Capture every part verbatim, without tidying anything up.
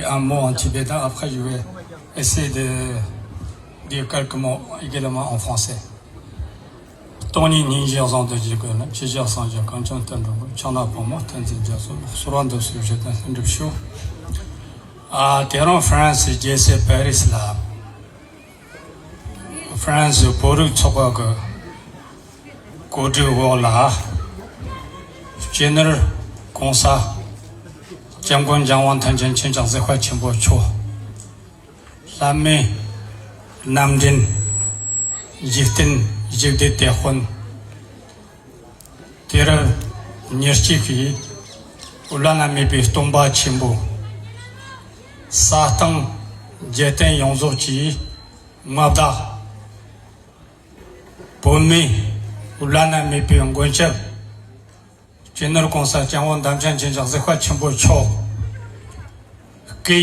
Un mot en tibétain, après je vais essayer de dire quelques mots également en français. སྟོང་ཉིད་སྙིང་རྗེ་གཟེངས་བསྟོད་ཀྱི་སྒོ་ནས། ཆོས་རྒྱལ་སངས་རྒྱས་གངས་ཅན་བསྟན་འགྲོའི་མགོན། ཕྱག་ན་པདྨོ་བསྟན་འཛིན་རྒྱ་མཚོ། ལུགས་གསོལ་བ་འདེབས་སོ་བཞེད་དོན་ལྷུན་གྲུབ་ཤོག། ཨ། དེ་རིང་ཧྥ་རན་སིའི་རྒྱལ་ས་པེ་རིས་ལ། ཧྥ་རན་སི་བོད་རིགས་ཚོགས་པ་གི་གོ་སྒྲིག་འོག་ལ། སྤྱི་ནོར་༸གོང་ས་༸སྐྱབས་མགོན་རྒྱལ་དབང་ཐམས་ཅད་མཁྱེན་ཅིང་གཟིགས་པ་ཆེན་པོ་མཆོག། བླ་མའི་རྣམ་འདྲེན། འཇིག་རྟེན་ཞི་བདེའི་དེད་དཔོན། དུས་རབས་ཉེར་གཅིག་གི་བླ་ན་མེད་པའི་སྟོན་པ་ཆེན་པོ། ས་སྟེང་རྒྱལ་བསྟན་ཡོངས་རྫོགས་ཀྱི་མངའ་བདག། བོད་མིའི་བླ་ན་མེད་པའི་མགོན་སྐྱབས། སྤྱི་ནོར་༸གོང་ས་༸སྐྱབས་མགོན་རྒྱལ་དབང་ཐམས་ཅད་མཁྱེན་ཅིང་གཟིགས་པ་ཆེན་པོ་མཆོག་གི་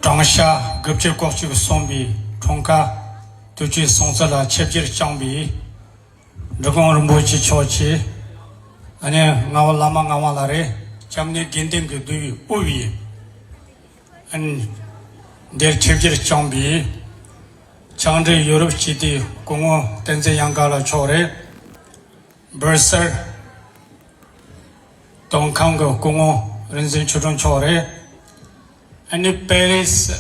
བྲང་ཤ་དགུ་བཅུ་གོ་གཅིག་གསོན་པའི་འཁྲུངས་སྐར་དུས་ཆེན་སྲུང་བརྩི་ལ་ཆིབས་བསྒྱུར་བསྐྱངས་པའི་འབྲི་གུང་རིན་པོ་ཆེ་མཆོག་གིས། ཨ་ནི་ངག་དབང་བླ་མ་ངག་དབང་ལགས་རེད། སྐྱབས་གནས་དགེ་ལྡན་གྱི་འདུས་པའི་དབུ་བའི། ཨ་ནི་འདིར་ཆིབས་བསྒྱུར་བསྐྱངས་པའི་ཆང་འབྲི་ཡོ་རོབ་སྤྱི་མཐུན་སྐུ་ངོ་བསྟན་འཛིན་གཡང་དཀར་ལགས་མཆོག་རེད། སྦུར་སལ་དོན་ཁང་གི་སྐུ་ངོ་རིག་འཛིན་ཆོས་སྒྲོན་མཆོག་རེད། ཨ་ནི་པེ་རིས་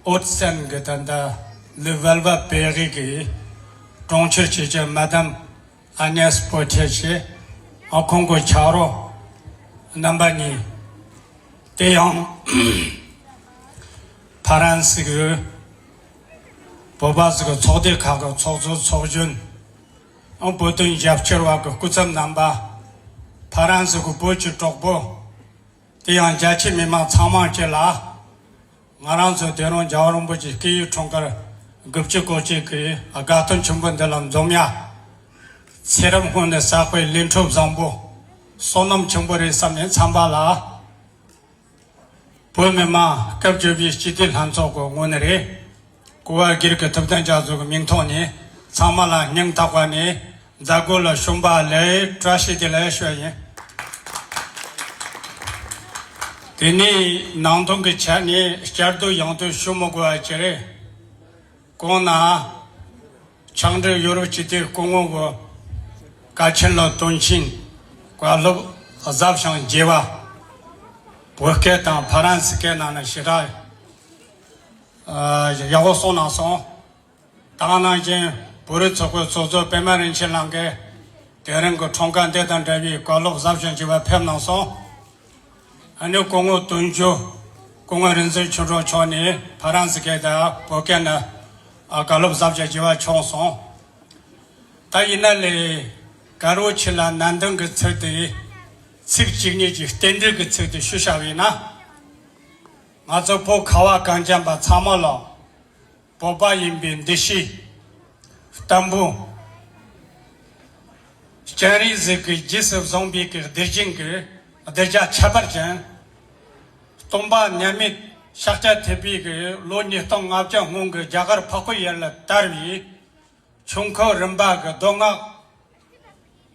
ཨོ་ཏི་སན་གི་ད་ལྟ་ལི་ཝལ་ཝ་པེ་རི་གི་གྲོང་ཁྱེར་ཆེ་ཆེ་མ་དམ་ཨ་ཉེས་པོ་ཐེ་ཆེ། ཨ། ཁོང་གི་ཆ་རོགས་རྣམ་པ་གཉིས། དེ་ཡང་ཕ་རན་སི་གི་བོད་པ་ཚོ་གི་ཚོགས་སྡེ་ཁག་གི་ཚོགས་གཙོ་ཚོགས་གཞོན། ཨང་། བོད་དོན་རྒྱབ་སྐྱོར་བ་གི་སྐུ་ཚབ་རྣམ་པ། ཕ་རན་སི་གི་བོད་ཀྱི་གྲོགས་པོ། དེ་ཡང་རྒྱ་ཆེ་མི་མང་ཚང་མ་བཅས་ལ། ང་རང་ཚོ་དེ་རིང་རྒྱལ་བ་རིན་པོ་ཆེའི་སྐུ་ཡི་འཁྲུངས་སྐར་དགུ་བཅུ་གོ་གཅིག་གི་དགའ་སྟོན་ཆེན་པོ་འདི་ལ་འཛོམས་ཡ། ཚེ་རབས་སྔོན་ནས་བསགས་པའི་ལས་འཕྲོ་བཟང་པོ། བསོད་ནམས་ཆེན་པོ་རེད་བསམ་ནས་འཚམས་པ་ལ། བོད་མི་མང་སྐབས་བཅོ་བརྒྱད་པའི་སྤྱི་འཐུས་ལྷན་ཚོགས་ཀྱི་ངོས་ནས་རེད། གོ་བ་སྒེར་གྱི་ཐུབ་བསྟན་རྒྱ་མཚོ་གི་མིང་ཐོག་ནས་ཚང་མ་ལ་སྙིང་ཐག་པ་ནས་མཛད་སྒོ་ལ་ཞུམ་པ་ལས་བཀྲ་ཤིས་བདེ་ལེགས་ཞུ་ཡ་ཡིན། དེ་ནས་ནང་དོན་གྱི་ཆ་ནས་བསྐྱར་ཟློས་ཡང་ཟློས་ཞུ་མི་དགོས་པ་ཅི་རེད། གོང་ན། ཆང་འབྲི་ཡོ་རོབ་སྤྱི་འཐུས་སྐུ་ངོ་བོ་བཀའ་ཆེན་ལ་དོན་ཆེན་བཀའ་སློབ་ཟབ་ཞིང་རྒྱས་པ། བོད་སྐད་དང་ཕ་རན་སི་སྐད་ནང་ན་ཞེ་དྲག་ཨ་ཡག་པོ་གསུངས་གནང་སོང་། དེ་ནང་བཞིན་བོད་རིགས་ཚོགས་པའི་ཚོགས་གཙོ་པད་མ་རིན་ཆེན་ལགས་ཀྱིས་དེ་རིང་གི་འཁྲུངས་སྐར་འདི་དང་འབྲེལ་བའི་བཀའ་སློབ་ཟབ་ཞིང་རྒྱས་པ་ཕེབས་གནང་སོང་། ཨ་ནི་སྐུ་ངོ་དོན་གཅོད། སྐུ་ངོ་རིག་འཛིན་ཆོས་སྒྲོན་མཆོག་ནས་ཕ་རན་སི་སྐད་དང་བོད་སྐད་ནས་ཨ་བཀའ་སློབ་ཟབ་ཞིང་རྒྱས་པ་བྱུང་སོང་། ད་ཡིན་ན་ལས་དཀར་པོ་ཆེ་ལ་ནན་ཏན་གྱི་ཚིག་དེ། ཚིག་གཅིག་གཉིས་ཀྱི་རྟེན་འབྲེལ་གྱི་ཚིག་དེ་ཞུ་བྱ་བས་ན། ང་ཚོ་བོད་ཁ་བ་གངས་ཅན་པ་ཚང་མ་ལ། བོད་པ་ཡིན་པའི་འདུ་ཤེས་བརྟན་པོ། སྤྱན་རས་གཟིགས་ཀྱི་རྗེས་སུ་བཟུང་བའི་གི་བདེ་སྐྱིད་ཀྱི་གདུལ་བྱ་ཁྱད་པར་ཅན། སྟོན་པ་མཉམ་མེད་ཤཱཀྱ་ཐུབ་པའི་གི་ལོ་ཉིས་སྟོང་ལྔ་བརྒྱ་སྔོན་གྱི་རྒྱ་གར་འཕགས་པའི་ཡུལ་ལ་དར་བའི་ཆོས་འཁོར་རིམ་པ་གི་མདོ་སྔགས་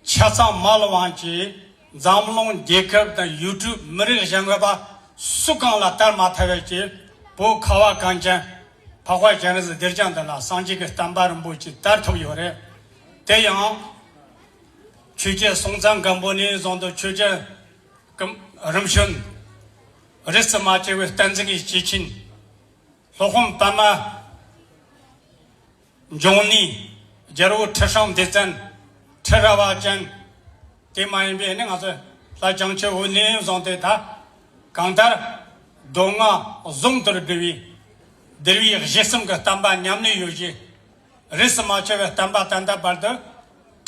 ཆ་ཚང་མ་ལ་དབང་གིས་འཛམ་གླིང་རྒྱལ་ཁབ་དང་ཡུལ་གྲུ་མི་རིགས་གཞན་པ་སུ་གང་ལ་དར་མ་ཐུབ་པའི་གི་བོད་ཁ་བ་གངས་ཅན་འཕགས་པ་སྤྱན་རས་གཟིགས་གདུལ་བྱ་འདི་ལ་སངས་རྒྱས་ཀྱི་བསྟན་པ་རིན་པོ་ཆེ་དར་ཐུབ་ཡོད་རེད། དེ་ཡང་ཆོས་རྒྱལ་སྲོང་བཙན་སྒམ་པོ་ནས་བཟུང་སྟེ་ཆོས་རྒྱལ་རིམ་བྱོན་རིས་སུ་མ་ཆད་པའི་བསྟན་འཛིན་གྱི་སྐྱེས་ཆེན། སློབ་དཔོན་པདྨ་འབྱུང་གནས། རྒྱལ་པོ་ཁྲི་སྲོང་ལྡེ་བཙན། ཁྲི་རལ་པ་ཅན། དེ་མ་ཡིན་པའི་ནི་ང་ཚོ་ལྷ་བྱང་ཆུབ་འོད་ནས་བཟུང་སྟེ་ད་གང་ལྟར་མདོ་སྔགས་ཟུང་དུ་འབྲེལ་བའི་འདུལ་བའི་གཞི་གསུམ་གྱི་བསྟན་པ་ཉམས་ལེན་ཡོད་ཅེས། རིས་སུ་མ་ཆད་པའི་བསྟན་པ་ད་ལྟ་བར་དུ་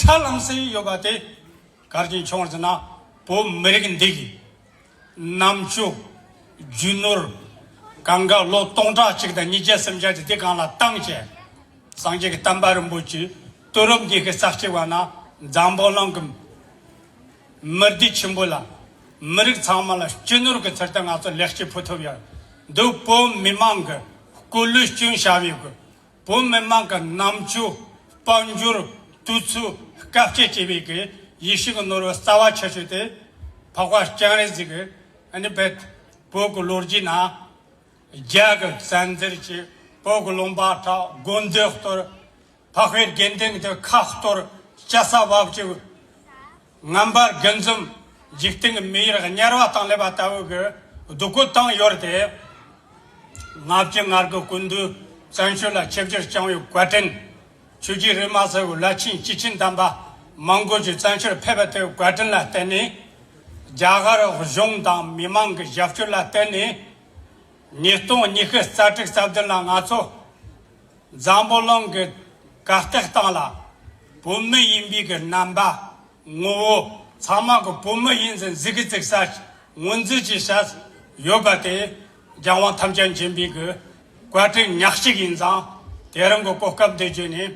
ཁྲ་ལམ་སེ་ཡོད་པ་དེ་ག་རེ་བྱུང་ཟེར་ན། བོད་མི་རིགས་འདི་གི་རྣམ་དཔྱོད་རྒྱུ་ནོར་གང་ག་ལོ་སྟོང་ཕྲག་གཅིག་དང་ཉིས་བརྒྱ་སུམ་བརྒྱ་ཅིག་དེ་གང་ལ་བཏང་བྱས། སངས་རྒྱས་ཀྱི་བསྟན་པ་རིན་པོ་ཆེ་དུས་རབས་ཉི་ཤུ་རྩ་གཅིག་པ་ན་འཛམ་བུ་གླིང་གི་མི་སྡེ་ཆེན་པོ་ལ། མི་རིགས་ཚང་མ་ལ་སྤྱི་ནོར་གྱི་ཚུལ་དུ་ང་ཚོ་ལེགས་སྐྱེས་ཕུལ་ཐུབ་ཡོད། འདི་བོད་མི་མང་གི་སྐུ་ལུས་སྐྱོན་བྱ་བའི་གི་བོད་མི་མང་གི་རྣམ་དཔྱོད། དཔལ་འབྱོར། དུས་ཚོད། དཀའ་སྤྱད་བྱས་པའི་གི་ཡེ་ཤེས་ཀྱི་ནོར་བུ་རྩ་བ་ཆེ་ཤོས་དེ་འཕགས་པ་སྤྱན་རས་གཟིགས་ཀྱི་ཨ་ནི་བེད་ བོད་ཀྱི་ལོ་རྒྱུས་ནང་རྒྱ་གི་བཙན་འཛུལ་གྱིས་བོད་ཀྱི་ལུང་པ་ཁྲིད། དགོན་སྡེ་གཏོར། འཕགས་པའི་དགེ་འདུན་གྱི་ཁ་གཏོར། སྐྱ་ས་བབས་ཀྱི་ངན་པ་དགུ་འཛོམས། འཇིག་རྟེན་གྱི་མི་ཡུལ་དམྱལ་བ་དང་ལས་པ་ལྟ་བུ་གི་སྡུག་གུ་བཏང་ཡོད་དེ། ལྔ་བཅུ་ང་དགུ་སྐུ་མདུན་བཙན་བྱོལ་ལ་ཆིབས་བསྒྱུར་བསྐྱངས་པའི་བཀའ་དྲིན། ཆོས་རྗེ་རིག་མ་ཟེར་བའི་བླ་ཆེན་སྐྱེས་ཆེན་དམ་པ་མང་པོ་ཞིག་བཙན་བྱོལ་ཕེབས་པ་དེའི་བཀའ་དྲིན་ལ་བརྟེན་ནས། རྒྱ་གར་གཞུང་དང་མི་མང་གི་རྒྱབ་སྐྱོར་ལ་བརྟེན་ནས། ཉིས་སྟོང་ཉི་ཤུ་རྩ་དྲུག་རྩ་བདུན་ལ་ང་ཚོ་འཛམ་བུ་གླིང་གི་གར་སྟེགས་སྟེང་ལ་བོད་མི་ཡིན་པའི་གི་རྣམ་པ་ངོ་བོ་ཚང་མ་གི་བོད་མི་ཡིན་ཟེར་གཟིགས་གི་བརྩིགས་ས་ངོས་འཛིན་བྱེད་ས་ཡོད་པ་དེ། རྒྱལ་དབང་ཐམས་ཅད་མཁྱེན་པའི་གི་བཀའ་དྲིན་ཉག་གཅིག་ཡིན་ཙང་། དེ་རིང་གི་གོ་སྐབས་འདི་བརྒྱུད་ནས་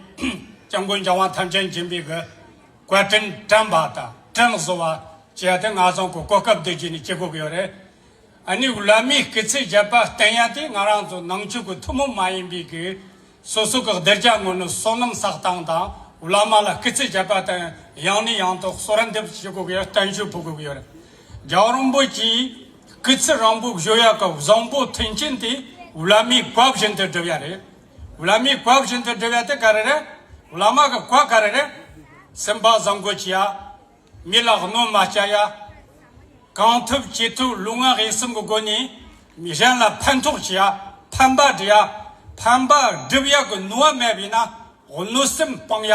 སྐྱབས་མགོན་རྒྱལ་དབང་ཐམས་ཅད་མཁྱེན་པའི་གི་བཀའ་དྲིན་དྲན་པ་དང་དྲན་གསོ་བ་བྱས་ཏེ། ང་ཚོ་གི་གོ་སྐབས་འདི་བརྒྱུད་ནས་བྱེད་དགོས་ཀྱི་ཡོད་རེད། ཨ་ནི་བླ་མའི་སྐུ་ཚེ་ཞབས་པད་བརྟན་ཡ་དེ་ང་རང་ཚོ་ནང་ཆོས་ཀྱི་ཐུན་མོང་མ་ཡིན་པའི་གི་སོ་སོ་གི་གདུལ་བྱ་ངོ་ནས་བསོད་ནམས་བསགས་སྟངས་དང་། བླ་མ་ལ་སྐུ་ཚེ་ཞབས་པད་བརྟན་ཡང་ནས་ཡང་དུ་གསོལ་འདེབས་བྱེད་དགོས་ཀྱི་ཡོད། བརྟན་བཞུགས་ཕུལ་དགོས་ཀྱི་ཡོད་རེད། རྒྱལ་བ་རིན་པོ་ཆེའི་སྐུ་ཚེ་རིང་པོ་བཞུགས་ཡག་གི་བཟང་པོ་མཐུན་རྐྱེན་དེ་བླ་མའི་བཀའ་བཞིན་དུ་སྒྲུབ་ཡ་རེད། བླ་མའི་བཀའ་བཞིན་དུ་སྒྲུབ་ཡ་དེ་ག་རེ་རེད། བླ་མ་གི་བཀའ་ག་རེ་རེད། སེམས་པ་བཟང་པོ་བྱེད་ཡ། མི་ལ་གནོད་མ་བྱ་ཡ། གང་ཐུབ་ཅི་ཐུབ་ལུས་ངག་ཡིད་གསུམ་གྱི་སྒོ་ནས་མི་གཞན་ལ་ཕན་ཐོགས་བྱེད་ཡ། ཕན་པ་སྒྲུབ་ཡ། ཕན་པ་སྒྲུབ་ཡ་གི་ནུས་པ་མེད་པ་ཡིན་ན་གནོད་སེམས་སྤང་ཡ།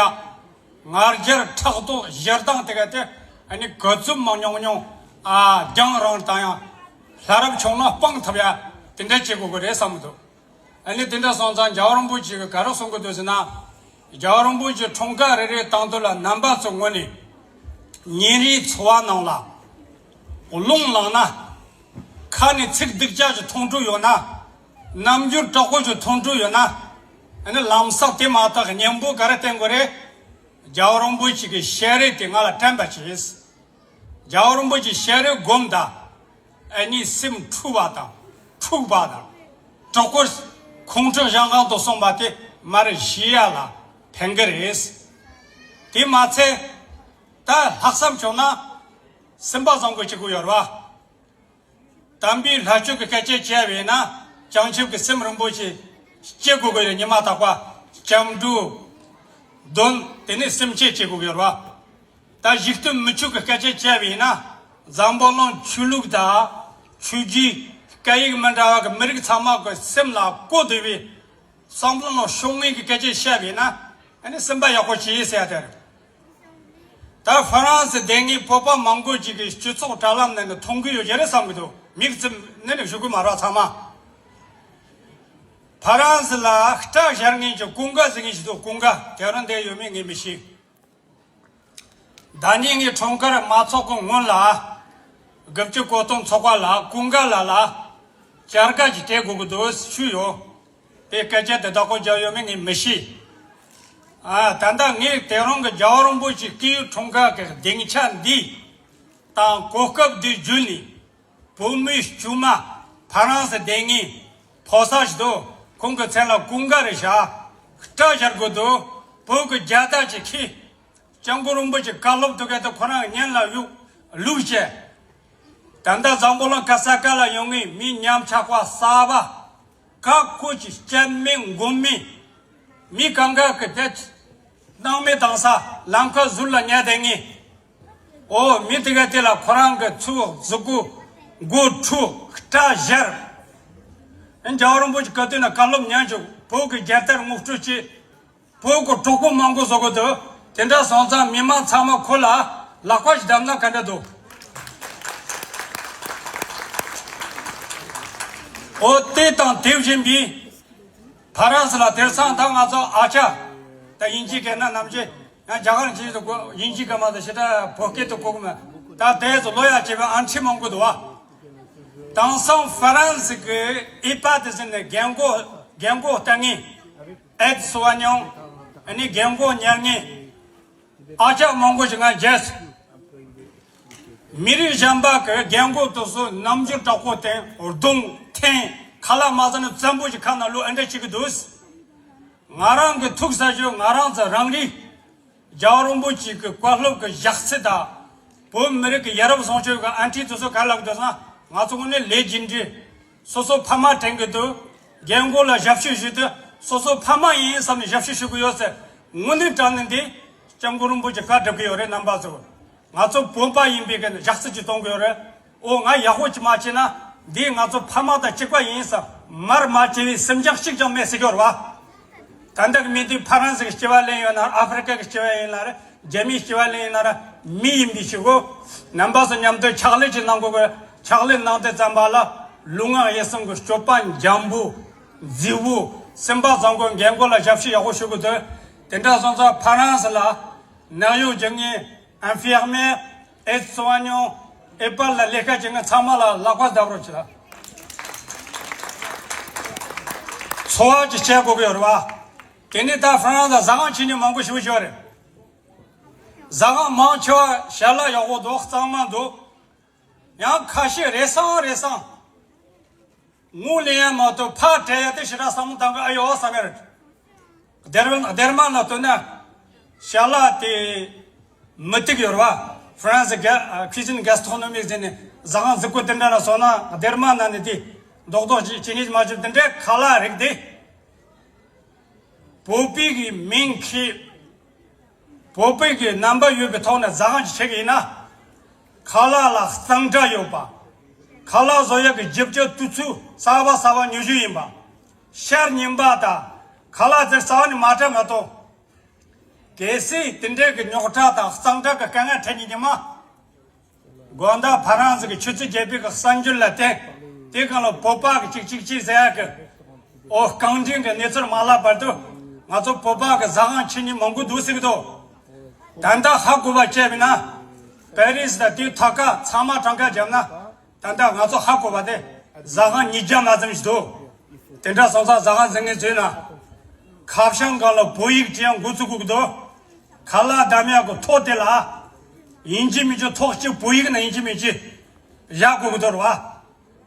ང་རྒྱལ་ཕྲག་དོག་ཞེ་སྡང་དེ་ག་དེ་ཨ་ནི་ག་ཚོད་མང་ཉུང་ཉུང་ཨ་རྒྱང་རིང་བཏང་ཡ། ལྷ་རབ་བྱུང་ན་སྤང་ཐུབ་ཡ། དེ་འདྲ་བྱེད་དགོས་ཀྱི་རེད་བསམ་གྱི་འདུག་ཨ་ནི་དེ་འདྲ་སོང་ཙང་རྒྱལ་བ་རིན་པོ་ཆེ་གིས་ག་རེ་གསུང་གི་འདུག་ཟེར་ན། རྒྱལ་བ་རིན་པོ་ཆེ་འཁྲུངས་སྐར་རེ་རེ་བཏང་དུས་ལ་རྣམ་པ་ཚོའི་ངོས་ནས་ཉིན་རེའི་འཚོ་བ་ནང་ལ་རླུང་ལངས་ན། ཁ་ནས་ཚིག་སྡུག་ཅག་ཅིག་ཐོན་འགྲོ་ཡོད་ན། རྣམ་འགྱུར་དྲག་པོ་ཅིག་ཐོན་འགྲོ་ཡོད་ན། ཨ་ནི་ལམ་སང་དེ་མ་ཐག་གཉེན་པོ་ག་རེ་བསྟེན་དགོས་རེད། རྒྱལ་བ་རིན་པོ་ཆེ་གི་ཞལ་རས་དེ་ང་ལ་དྲན་པ་བྱེད། རྒྱལ་བ་རིན་པོ་ཆེའི་ཞལ་རས་བསྒོམས་དང་། ཨ་ནི་སེམས་འཁྲུགས་པ་དང་འཁྲུགས་པ་དང་། གྲོགས་པོ་ཁོང་ཁྲོ་ཞང་ཁང་དུ་སོང་བ་དེ་མར་ཞི་ཡ་ལ་ཕན་གི་རེད། དེ་མ་ཚད་ད་ལྷག་བསམ་བྱུང་ན་སེམས་པ་བཟང་པོ་བྱེད་དགོས་ཡོད་རེད་བ། དམ་པའི་ལྷ་ཆོས་ཀྱི་སྐད་ཆ་བཤད་པས་ན་བྱང་ཆུབ་ཀྱི་སེམས་རིན་པོ་ཆེ་སྐྱེ་དགོས་ཀྱི་རེད། ཉི་མ་རྟག་པ་སྐྱབས་འགྲོ་འདོན། དེ་ནས་སེམས་བསྐྱེད་བྱེད་དགོས་ཀྱི་རེད་བ། ད་གཞུག་དུ་མི་ཆོས་ཀྱི་སྐད་ཆ་བཤད་པས་ན་འཛམ་བུ་གླིང་ཆོས་ལུགས་དང་ཆོས་བརྒྱུད་སྐད་ཡིག་མི་འདྲ་བ་གི་མི་རིགས་ཚང་མ་གི་སེམས་ལ་གོ་བདེ་བའི་བསམ་བློ་ནང་ཤོང་ངེས་ཀྱི་སྐད་ཆ་བཤད་པས་ན་ཨ་ནི་སེམས་པ་ཡག་པོ་བྱེད་ཟེར་ཡ་དེ་རེད། ད་ཧྥ་རན་སི་བསྡད་མཁན་བོད་པ་མང་པོ་ཅིག་གིས་སྤྱི་ཚོགས་དྲ་ལམ་ནང་ནས་མཐོང་གི་ཡོད་ཀྱི་རེད་བསམ་གྱི་འདུག་མིག་ཙམ་ནས་ནས་ཞུ་གི་མ་རེད་ཚང་མ། ཧྥ་རན་སི་ལ་སྐྲ་བཞར་མཁན་གྱི་ཀུན་དགའ་ཟེར་མཁན་ཞིག་འདུག་ཀུན་དགའ་དེ་རང་བསྡད་ཡོད་མེད་ངས་མི་ཤེས། ཟླ་ཉིན་ངའི་འཁྲུངས་སྐར་མ་ཚོགས་གི་སྔོན་ལ། དགུ་བཅུ་གོ་སྟོང་ཚོགས་པ་ལ་ཀུན་དགའ་ལགས་ལ་བཅར་དཀའ་ཅིག་སྤྲད་དགོས་ཀྱི་འདུག་ཞུས་ཡོད། དེ་སྐད་ཆ་དེ་བདག་པོ་རྒྱག་ཡོད་མེད་ངས་མི་ཤེས། ཨ། ད་ལྟ་ངས་དེ་རིང་གི་རྒྱལ་བ་རིན་པོ་ཆེའི་སྐུའི་འཁྲུངས་སྐར་གྱི་སྡིངས་ཆ་འདི་དང་གོ་སྐབས་འདི་བརྒྱུད་ནས་བོད་མིའི་སྐྱོ་མ་ཧྥ་རན་སི་བསྡད་མཁན་ཕོ་གསར་ཞིག་འདུག་ཁོང་གི་མཚན་ལ་ཀུན་དགའ་རེད་བཞག་སྐྲ་བཞར་དགོས་འདུག་བོད་ཀྱི་རྒྱལ་དར་ཅིག་འཁྱེར། སྐྱབས་མགོན་རིན་པོ་ཆེ་བཀའ་སློབ་ཐུགས་ཀ་དེ་ཁོ་རང་གི་སྙན་ལ་གཡུག་བླུགས་བྱས། ད་ལྟ་འཛམ་བུ་གླིང་ག་ས་ག་ལ་ཡོད་ངེས་མི་ཉམ་ཆག་པ་གསར་པ་ག་ཁོ་ཅིག་སྐྱབས་མེད་མགོན་མེད་མི་གང་ག་གི་དེ་སྣང་མེད་བཏང་ས་ལམ་ཁ་ཟུར་ལ་ཉལ་བསྡད་ངེས། ཨོ་མི་དེ་ག་དེ་ལ་ཁོ་རང་གི་ཚུགས་གཟུགས་པོ་མགོ་འཁྲུ་སྐྲ་བཞར། ཨེ་རྒྱལ་བ་རིན་པོ་ཆེ་ག་དུས་ན་བཀའ་སློབ་ཉན་བྱུང་བོད་ཀྱི་རྒྱལ་དར་ངོ་སྤྲོད་བྱེད། བོད་ཀྱི་གྲོགས་པོ་མང་པོ་བཟོ་གི་འདུག་དེ་འདྲ་སོང་ཙང་མི་མང་ཚང་མ་ཁོ་ལ་ལག་པ་ཞིག་བརྡབས་ན་ག་འདྲ་འདུག་ཨོ་དེ་དང་དེ་བཞིན་པའི་ཧྥ་རན་སི་ལ་དེང་སང་ད་ང་ཚོ་ཨ་ཅག་ད་དབྱིན་ཇི་སྐད་ན་ནམ་ཞིག་ཡང་རྒྱ་གར་ཆེད་དུ་གོ་དབྱིན་ཇི་སྐད་མ་ཟད་ཞེ་དྲག་བོད་སྐད་དུ་གོ་གི་མེད། ད་དེ་ཚོ་ལོ་ཡག་བྱེད་པའི་ཨན་ཊི་མང་པོ་འདུག་བ། དེང་སང་ཧྥ་རན་སི་གི་ཨི་པ་དེ་ཟེར་ནས་རྒན་གོག་རྒན་གོག་ལྟ་ངན། ཨེ་ཙི་སོ་བ་མྱོང་། ཨ་ནི་རྒན་གོག་ཉར་ངེས། ཨ་ཅག་མང་པོ་ཞིག་ང་མཇལ་སོང་། མི་རིགས་གཞན་པ་གི་རྒན་གོག་དེ་ཚོ་རྣམ་འགྱུར་དྲག་པོ་བསྟན། གདོང་འཐེན། ཁ་ལག་མ་ཟ་ན་བཙན་པོ་ཞིག་ཁ་ནང་བླུགས་ཨེ་འདྲ་བྱེད་ཀྱི་འདུག་ང་རང་གི་ཐུགས་ས་ཞོ་ང་རང་ཚོ་རང་རིགས། རྒྱལ་བ་རིན་པོ་ཆེ་གི་བཀའ་སློབ་ཀྱི་ཞག་ཚི་དང་། བོད་མི་རིགས་ཀྱི་ཡ་རབས་སྲུང་སྐྱོབ་ཀྱི་ཨན་ཊི་དེ་ཚོ་ག་ལབ་འདུག་ཟེར་ན། ང་ཚོ་དངོས་གནས་ལས་རྒྱུ་འབྲས་སོ་སོ་ཕ་མ་དྲན་གི་འདུག་རྒན་རྒོན་ལ་ཞབས་ཞུ་ཞུ་དུས་སོ་སོ་ཕ་མ་ཡིན་བསམ་ནས་ཞབས་ཞུ་ཞུ་གི་ཡོད་ཟེར། དངོས་གནས་དྲང་གནས་འདི་སྐྱབས་མགོན་རིན་པོ་ཆེ་བཀའ་སྒྲུབ་གི་ཡོད་རེད། རྣམ་པ་ཚོ། ང་ཚོ་བོད་པ་ཡིན་པའི་གི་ཞག་རྩི་ཅིག་གཏོང་གི་ཡོད་རེད། ཨོ་ང་ཡག་པོ་ཅིག་མ་བྱས་ན་འདི་ང་ཚོ་ཕ་མ་དང་གཅིག་པ་ཡིན་བསམ་མར་མ་བྱས་པའི་སེམས་ཅན་གཅིག་ཀྱང་མེད་ཟེར་གི་ཡོད་རེད་བ། ད་ལྟ་གི་མི་འདི་ཕ་རན་སི་གི་སྐྱེ་བ་ལེན་ཡོད་ན་ར། ཨ་ཧྥེ་རི་ཀ་གི་སྐྱེ་བ་ཡིན་ན་ར། རྒྱ་མིའི་སྐྱེ་བ་ལེན་ཡིན་ན་ར། མི་ཡིན་པའི་ཕྱིར་གོ། རྣམ་པ་ཚོ་མཉམ་དུ་ཕྱག་ལས་ཅིག་གནང་དགོས་གི། ཕྱག་ལས་གནང་དུས་ཙམ་པ་ལ་ལུས་ངག་ཡིད་གསུམ་གི་སྤྱོད་པ་འཇམ་པོ། མཛེས་པོ། སེམས་པ་བཟང་པོ། རྒན་རྒོན་ལ་ཞབས་ཞུ་ཡག་པོ་ཞུ་དགོས་དོན། དེ་འདྲ་སོང་ཙང་ཕ་རན་སི་ལ་ནད་གཡོག་བྱེད་མཁན་ཨན་ཕི་ཡར་མེ། ཨེ་སོ་ཨ་ཉོ། ཨེ་པལ་ལ་ལས་ཀ་བྱེད་མཁན་ཚང་མ་ལ་ལག་པ་བརྡབ་རོགས་བྱེད། འཚོ་བ་ཅིག་བྱེད་དགོས་གི་ཡོད་རེད་བ། དེ་ནས་ད་ཧྥ་རན་སི་ཟ་ཁང་ཆེན་མོ་མང་པོ་ཞིག་ཡོད་རེད། ཟ་ཁང་མང་ཆེ་བ་ཞལ་ལག་ཡག་པོ་འདུག་གཙང་མ་འདུག་ཡང་ཁ་ཤས་རེ་ཟུང་རེ་ཟུང་ངོ་ལེན་ཡ་མ་གཏོགས་ཕར་སྤྲད་ཡ་དེ་ཞེ་དྲག་བསམ་བློ་བཏང་གི་ཨ་ཡོད་བསམ་ཡ་རེད། སྡེར་སྡེར་མ་ནང་བཏོན་ན་ཞལ་ལག་དེ་མི་ཐིག་ཡོད་རེད་བ། ཧྥ་རན་སི་གི་ཁུ་ཛིན་གེ་སི་ཊོ་ནོ་མིག་ཟེར་ནས་ཟ་ཁང་གཟུགས་པོ་དེ་འདྲ་ལ་སོང་ན་སྡེར་མ་ནང་ནས་དེ་རྡོག་རྡོག་ཅིག་ཅི་ནས་མ་བྱུང་། དེ་འདྲའི་ཁ་ལག་རིགས་དེ། བོད་པའི་གི་མིང་གི་བོད་པའི་གི་རྣམ་པ་ཡོད་པའི་ཐོག་ནས་ཟ་ཁང་ཅིག་ཕྱེ་གི་ཡིན་ན། ཁ་ལག་ལ་གཙང་སྦྲ་ཡོད་པ། ཁ་ལག་བཟོ་ཡག་གི་རྒྱུ་ཆ་དུས་ཚོད་གསར་པ་གསར་པ་ཉོ་རྒྱུ་ཡིན་པ། ཤར་ཉིན་པ་དང་ཁ་ལག་དེ་རྩ་བ་ནས་མ་སྤྲད་མ་གཏོགས། གལ་སྲིད་དེ་འདྲའི་གི་རྙོག་དྲ་དང་གཙང་སྦྲ་གི་དཀའ་ངལ་འཕྲད་ཉིན་ཉི་མ། དགོང་དག་ཕ་རན་སི་གི་ཆུ་ཚོད་བརྒྱད་པའི་གི་གསར་འགྱུར་ལ་བལྟས། དེ་གང་ལ་བོད་པ་གི་ཅིག་ཅིག་ཅིག་ཟེར་ཡག་གི། ཨོ་རྐང་འདྲེན་གི་གནས་ཚུལ་མ་ལབ་བར་དུ་ང་ཚོ་བོད་པ་གི་ཟ་ཁང་ཆེན་མོ་མང་པོ་འདུག་ཟེར་གི་འདུག་ད་ལྟ་ཧ་གོ་བ་བྱས་པ་ཡིན་ན། པེ་རི་སི་དང་དེའི་མཐའ་ཁག་ཚང་མ་གྲངས་ཀ་བརྒྱབ་ན། ད་ལྟ་ང་ཚོ་ཧ་གོ་བ་དེ་ཟ་ཁང་ཉིས་བརྒྱ་མ་ཙམ་ཞིག་འདུག་དེ་འདྲ་སོང་ཙང་ཟ་ཁང་འཛིན་མཁན་ཚོས་ན། ཁ་བྱང་སྒང་ལ་བོད་ཡིག་ཅིག་ཡང་འགོ་བཙུགས་དགོས་ཀྱི་འདུག་ཁ་ལག་བསྡམ་ཡག་གི་ཐོ་དེ་ལ། ཡིན་གཅིག་མིན་གཅིག་ཐོ་གཅིག་བོད་ཡིག་ནང་ཡིན་གཅིག་མིན་གཅིག་བཞག་དགོས་ཀྱི་འདུག་རེད་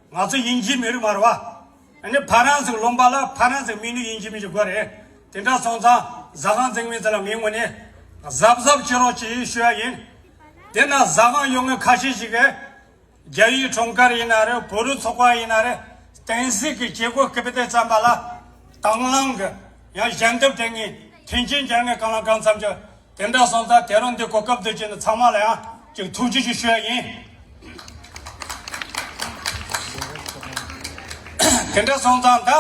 བ། ང་ཚོ་ཡིན་གཅིག་མིན་རིགས་མ་རེད་བ། ཨ་ནི་ཕ་རན་སི་ལུང་པ་ལ་ཕ་རན་སི་མི་ནུས་ཡིན་གཅིག་མིན་གཅིག་དགོས་རེད། དེ་འདྲ་སོང་ཙང་ཟ་ཁང་འཛིན་མཁན་ཚོ་ལ་ངའི་ངོས་ནས་གཟབ་གཟབ་བྱེད་རོགས་བྱེད་ཞུ་ཡ་ཡིན། དེ་ན་ཟ་ཁང་ཡོད་མཁན་ཁ་ཤས་ཤིག་གིས། རྒྱ་ཡིག་ཁྲོམ་སྐོར་ཡིན་ན་རེད། བོད་རིགས་ཚོགས་པ་ཡིན་ན་རེད། བསྟན་སྲིད་ཀྱི་བྱེད་སྒོ་སྐབས་དེ་ཙམ་པ་ལ་དང་བླངས་ཀྱི་ཡང་ཞལ་འདེབས་སྤྲད་མཁན་མཐུན་རྐྱེན་སྦྱར་མཁན་གང་ལ་གང་འཚམ་གྱི་དེ་འདྲ་སོང་ཙང་དེ་རིང་འདི་གོ་སྐབས་འདི་བྱས་ནས་ཚང་མ་ལ་ཡང་ཅིག་ཐུགས་རྗེ་ཅིག་ཞུ་ཡ་ཡིན། དེ་འདྲ་སོང་ཙང་ད་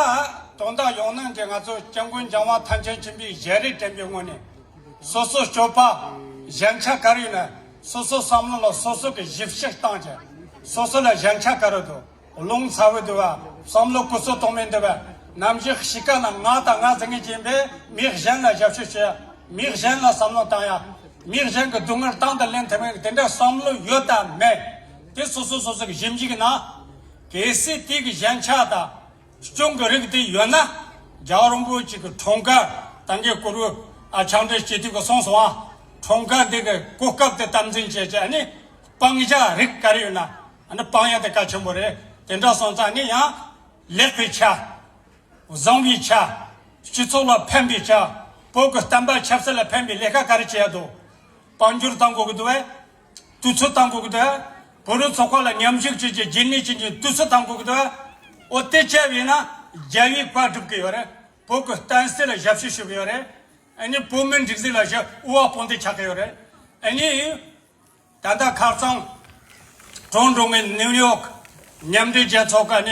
དོན་དག་ཡོང་ན་འདི་ང་ཚོ་སྐྱབས་མགོན་ལྕམ་དབྱངས་ཐམས་ཅད་མཁྱེན་པའི་ཞལ་རས་དྲན་པའི་ངོས་ནས། སོ་སོ་སྤྱོད་པ། ཞན་ཆ་ག་རེ་ཡོད་ན། སོ་སོ་བསམ་བློ་ལ་སོ་སོ་གི་ཞིབ་བཤེར་བཏང་བྱས། སོ་སོ་ལ་ཞན་ཆ་ག་རེ་འདུག་རླུང་ཚ་བོ་འདུག་བ། བསམ་བློ་ཀུ་སོ་གཏོང་མེད་འདུག་བ། ནམ་ཞིག་གཤིས་ཀ་ན་ང་དང་ང་ཟེར་མཁན་ཅིག་ཡིན་པས་མི་གཞན་ལ་ཞབས་ཞུ་བྱེད་ཡ། མི་གཞན་ལ་བསམ་བློ་བཏང་ཡ། མི་གཞན་གྱི་སྡུག་བསྔལ་དང་དུ་ལེན་ཐུབ་མཁན་གྱི་དེ་འདྲ་བསམ་བློ་ཡོད་དམ་མེད། དེ་སོ་སོ་སོ་སོ་གི་ཞིབ་འཇུག་གི་ནང་། གལ་སྲིད་དེ་གི་ཞན་ཆ་དང་། སྐྱོན་གྱི་རིགས་དེ་ཡོད་ན། རྒྱལ་བ་རིན་པོ་ཆེ་གི་འཁྲུངས་སྐར་ད་གིན་གུ་རུ་ཨ་ཕྱག་འབྲེལ་སྤྱི་འཐུས་ཀྱིས་གསུངས་སོང་ཨ། འཁྲུངས་སྐར་འདི་གི་གོ་སྐབས་དེ་དམ་འཛིན་བྱས་བྱས་ཨ་ནི་སྤང་བྱ་རིགས་ག་རེ་ཡོད་ན་ཨ་ནི་སྤང་ཡ་དེ་གལ་ཆེན་པོ་རེད། དེ་འདྲ་སོང་ཙང་ནི་ཡང་ལེགས་པའི་ཆ། བཟང་བའི་ཆ། སྤྱི་ཚོགས་ལ་ཕན་པའི་ཆ། བོད་ཀྱི་བསྟན་པ་ཆབ་སྲིད་ལ་ཕན་པའི་ལས་ཀ་ག་རེ་བྱེད་ཡ་འདུག་དཔལ་འབྱོར་བཏང་དགོས་ཀྱི་འདུག་བས། དུས་ཚོད་བཏང་དགོས་ཀྱི་འདུག་བས། བོད་རིགས་ཚོགས་པ་ལ་མཉམ་ཞུགས་བྱེད་ཀྱི་རྒྱུན་ལས་བྱེད་ཀྱི་དུས་ཚོད་བཏང་དགོས་ཀྱི་འདུག་བས། འོ་དེ་བྱས་པ་ཡིན་ན་རྒྱལ་བའི་བཀའ་སྒྲུབ་ཀྱི་ཡོད་རེད། བོད་ཀྱི་བསྟན་སྲིད་ལ་ཞབས་ཞུ་ཞུ་གི་ཡོད་རེད། ཨ་ནི་བོད་མིའི་སྒྲིག་འཛུགས་ལ་ཞབས་དབུ་བ་དཔུང་སྡེ་ཆགས་ཀྱི་ཡོད་རེད། ཨ་ནི། ད་ལྟ་ཁ་རྩང་གྲོང་འགྲོ་ངེས་ནིའུ་ཡོག་མཉམ་འབྲེལ་རྒྱལ་ཚོགས་ཀ་ནས་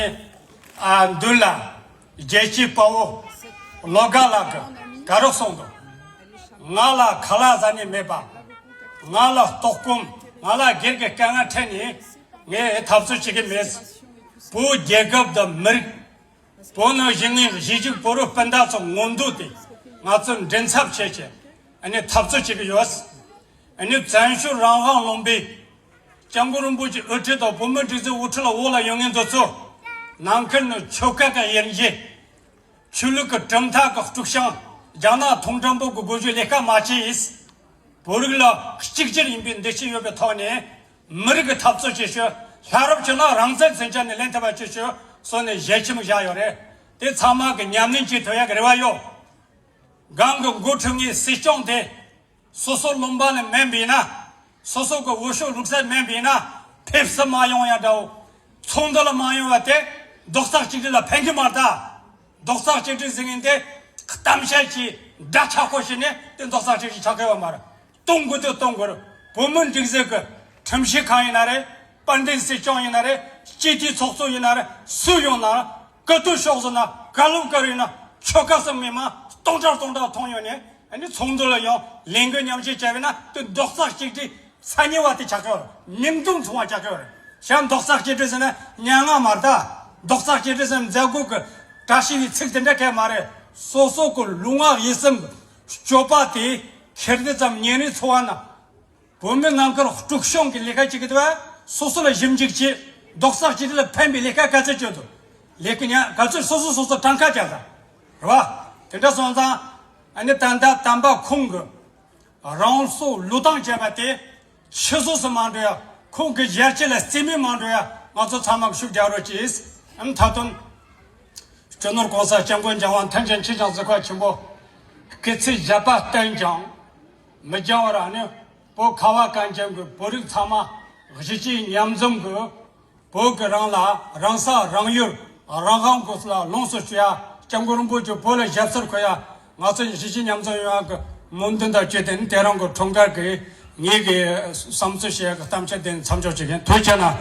ཨ་མདུན་ལ་རྒྱལ་གཅེས་དཔའ་བོ་བློ་དགའ་ལགས་ཀྱིས་ག་རོགས་གསུངས་འདུག་ང་ལ་ཁ་ལག་ཟ་ནི་མེད་པ། ང་ལ་ལྟོགས་སྐོམ། ང་ལ་སྒེར་གྱི་དཀའ་ངལ་འཕྲད་ནས་ངས་འཐབ་རྩོད་བྱེད་ཀྱི་མེད། བོད་རྒྱལ་ཁབ་དང་མི་རིགས། བོད་ནང་བཞུགས་མཁན་གཞིས་བྱེས་བོད་རིགས་སྤུན་ཟླ་ཚོ་མངོན་འདོད་དེ་ང་ཚོ་མགྲིན་ཚབ་བྱས་བྱས་ཨ་ནི་འཐབ་རྩོད་བྱེད་ཀྱི་ཡོད། ཨ་ནི་བཙན་བྱོལ་རང་དབང་ལུང་པའི་སྐྱབས་མགོན་རིན་པོ་ཆེ་དབུ་ཁྲིད་དང་བོད་མིའི་སྒྲིག་འཛུགས་དབུ་ཁྲིད་ལ་འོག་ལ་ཡོད་མཁན་དེ་ཚོ་ནང་ཁུལ་ནས་ཆོལ་ཁ་གི་དབྱེ་འབྱེད། ཆོས་ལུགས་ཀྱི་གྲུབ་མཐའ་གི་དཀྲུག་ཤིང་། རྒྱ་ནག་ཐུང་ཀྲུང་པོ་གི་སྒོ་བརྒྱུད་ལས་ཀ་མ་བྱས། བོད་རིགས་ལ་གཅིག་གྱུར་ཡིན་པའི་འདུ་ཤེས་ཡོད་པའི་ཐོག་ནས་མི་རིགས་ཀྱི་འཐབ་རྩོད་བྱེད་ཕྱོགས། ལྷ་རབ་ཀྱི་ནང་རང་བཙན་མཚོན་ཆ་ནས་ལེན་ཐུབ་པ་བྱེད་ཕྱོགས་སོགས་ནས་ཞལ་ཆེམས་བཞག་ཡོད་རེད། དེ་ཚང་མ་གི་ཉམས་ལེན་བྱེད་ཐུབ་ཡག་གི་རེ་བ་ཡོད། གང་གི་འགོ་ཁྲིད་ངའི་སྲིད་སྐྱོང་དེ། སོ་སོ་ལུང་པ་ནས་མེད་པས་ན། སོ་སོ་གི་འོས་ཤོག་བླུགས་ས་མེད་པས་ན། ཕེབས་སུ་མ་ཡོང་ཡ་འདྲ་བོ། ཚོགས་འདུ་ལ་མ་ཡོང་བ་དེ་རྡོག་རྩ་གཅིག་སྒྲིལ་ལ་ཕན་གྱི་མ་རེད་ད། རྡོག་རྩ་གཅིག་སྒྲིལ་ཟེར་མཁན་དེ་གཏམ་བཤད་ཀྱི་འདྲ་ཆགས་པོ་བྱས་ནས་དེ་རྡོག་རྩ་གཅིག་སྒྲིལ་ཆགས་ཀྱི་ཡོད་མ་རེད། གཏོང་དགོས་དུས་གཏོང་དགོས་རེད། བོད་མི་སྒྲིག་འཛུགས་ཀྱི་ཁྲིམས་ཞིབ་ཁང་ཡིན་ན་རེད། དཔལ་ལྡན་སྲིད་སྐྱོང་ཡིན་ན་རེད། སྤྱི་འཐུས་ཚོགས་གཙོ་ཡིན་ན་རེད། སུ་ཡོང་ན་རེད། ག་དུས་ཤོག་ཟེར་ན། ག་ལུགས་ག་རེ་ཡིན་ན། ཁྱོ་ག་ཙམ་མི་མང་སྟོང་ཕྲག་སྟོང་ཕྲག་མཐོང་ཡོང་ནས། ཨ་ནི་ཚོགས་འདུ་ལ་ཡང་ལས་འགུལ་མཉམ་ཞུགས་བྱས་པ་ཡིན་ན་དེ་རྡོག་རྩ་གཅིག་སྒྲིལ་ཚ་ཉེ་བ་དེ་ཆགས་ཀྱི་ཡོད་རེད། མིང་དོན་མཚུངས་པ་ཆགས་ཀྱི་ཡོད་རེད། བྱས་ན་རྡོག་རྩ་གཅིག་སྒྲིལ་ཟེར་ན་སྙན་ངག་མ་རེད་ད། རྡོག་རྩ་གཅིག་སྒྲིལ་ཟེར་ན་མཛད་སྒོ་གི་བཀྲ་ཤིས་པའི་ཚིག་དེ་འདྲ་གང་ཡང་མ་རེད། སོ་སོ་གི་ལུས་ངག་ཡིད་གསུམ་གི་སྤྱོད་པ་དེ་ཁེར་བདེ་ཙམ་ཉིན་རེའི་འཚོ་བ་ན། བོད་མི་ནང་ཁུལ་དཀྲུག་ཤོམ་གྱི་ལས་ཀ་བྱེད་ཀྱི་འདུག་བ། སོ་སོ་ལ་ཞིབ་འཇུག་བྱེད། རྡོག་རྩ་གཅིག་སྒྲིལ་ལ་ཕན་པའི་ལས་ཀ་ག་ཚོད་བྱེད་འདུག་ལས་ཀ་ཉག་ག་ཚོད་སོ་སོ་སོ་སོ་གྲངས་ཀ་རྒྱག་ས་རེད་བ། དེ་འདྲ་སོང་ཙང་ཨ་ནི་ད་ལྟ་དམ་པ་ཁོང་གི་རང་སྲོག་བློས་བཏང་བྱས་པ་དེ་ཕྱི་སོ་སོ་མ་འགྲོ་ཡ། ཁོང་གི་ཞལ་ལྕེ་ལ་རྩིས་མེད་མ་འགྲོ་ཡ། ང་ཚོ་ཚང་མ་ཤུགས་རྒྱག་རོགས་གྱིས། ཨ་ནི་མཐའ་དོན། སྤྱི་ནོར་གོང་ས་སྐྱབས་མགོན་རྒྱལ་བ་མཐའ་ཅན་ཁྱེད་ཅག་གཟིགས་པ་ཆེན་པོ་སྐུ་ཚེ་ཞབས་པད་བརྟན་ཅིང་མི་འགྱངས་བར་ཨ་ནི་བོད་ཁ་བ་གངས་ཅན་གྱི་བོད་རིགས་ཚང་མ་གཞིས་བྱེས་མཉམ་འཛོམས་ཀྱི་བོད་ཀྱི་རང་ལ་རང་ས་རང་ཡུལ་རང་དབང་སྐོར་ལ་ལོངས་སུ་སྤྱོད་ཡ། སྐྱབས་མགོན་རིན་པོ་ཆེ་བོད་ལ་ཞབས་སོར་འཁོད་ཡ། ང་ཚོ་གཞིས་བྱེས་མཉམ་འཛོམས་ཡོང་ཡ་གི་སྨོན་འདུན་དང་བཅས་ཏེ་ནི་དེ་རིང་གི་འཁྲུངས་སྐར་གྱི་ངེད་ཀྱི་བསམ་ཚུལ་བཤད་ཡ་གི་གཏམ་བཤད་དེ་མཚམས་འཇོག་བྱེད་མཁན། ཐུགས་རྗེ་གནང་།